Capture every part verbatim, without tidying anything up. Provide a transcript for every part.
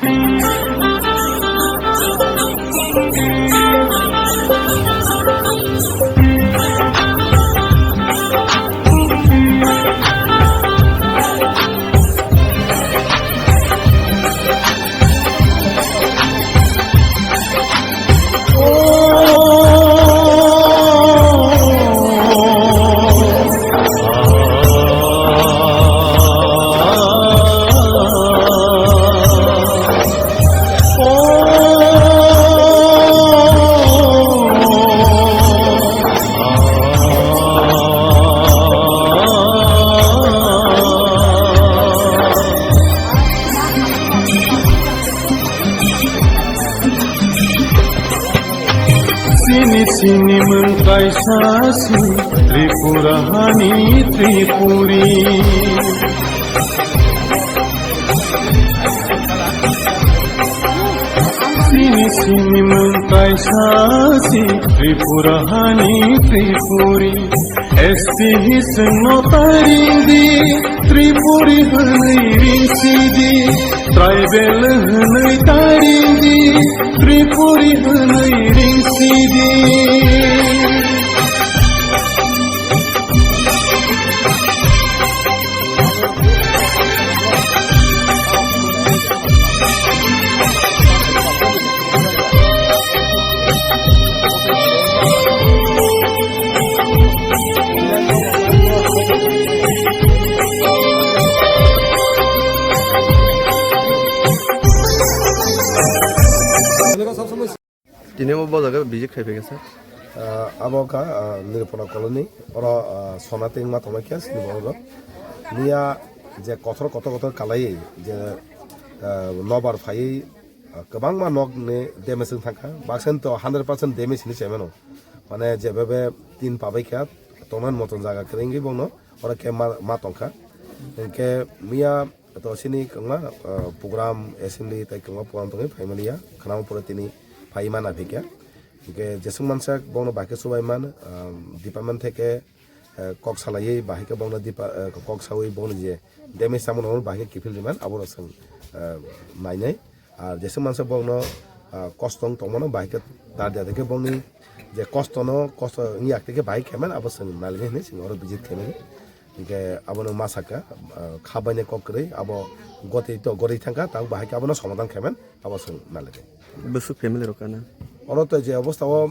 Sini sini mung kaisa si Tripura hani Tripuri. Sini sini mung kaisa si Tripura hani Tripuri. S T hisengno taringdi, Tripuri hwnwi ringsidi, tribal hwnwi taringdi, Tripuri hwnwi ringsidi. Tini bo jaga visit khai phaikha sir. Ah, abo kha, ah, Nirupona colony, oro, ah, sona tengma tongmai khe sini borok rok. Miya je kothor kotor kotor kalai je, ah, nobar phai, ah, kwbangma nok ni damage wng thangkha. Baksa to hundred percent damage hinwi sai mano. Mane je bebe tin pabai kha, tongna moton jaga kwrwi wngwi bono oro khe ma, ma tongkha. Hinkhe miya to sini kwbangma, ah, program, assembly tei kwbangma program tongwi phaimani ya, khwnama pore tini phai mana phikya. Hinkhe jeswk mansa bono bahai khe chubai man, ah, department theke, ah, kok salaiwi bahai khe bono depa-, ah, kok sawi bono je damage tamo nono bahai khe kiphil riman abo rok swng, ah, nainai. Ar jeswk mansa bokno, ah, kosto wng tongmano bahai khe dar dia khe bokni je kosto no kosto wngya khe bahai khe man abo swng nailai hinwi swng oro visit khe mani. Hinkhe abono ma sakha, ah, kha bainai kok kwrwi, abo gotwi to gotwi thangkha, tabuk bahai khe abono somadan khe man, abo swng nalai de. Bwswk family rok kana? Oro to je obostha o,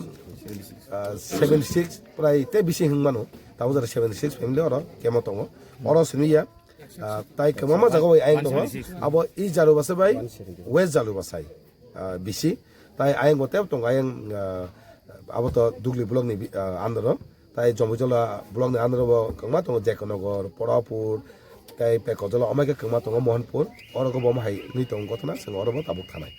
ah, seventy six prai tei bisi hwn mano, tabuk jora seventy six family oro kemo tongo. Oro simi ya, ah, tai kwbangma jaga bai ayang tongo, abo East Jarubasa bai West Jarubasa, ah, bisi. Tai ayang bo tebo tongo, ayang, ah, abo to Dugli block ni bi-, ah, under o. Tai Jomboijola block ni under o bo kwbangma tongo, Jekonogor, Porapur, tai Pekojola, omai khe kwbangma tongo, Mohanpur. Oro bo omo hai ni tongo gotona, chwng oro bo tabuk thanai.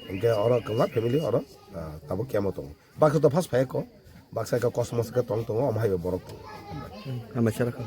Hinkhe oro kwbangma family oro, ah, tabuk kemo tongo. Baksa to first phai ko, baksa khe kosom khe tong tongo, omo hai bo borok tongo. Hambai sara kha.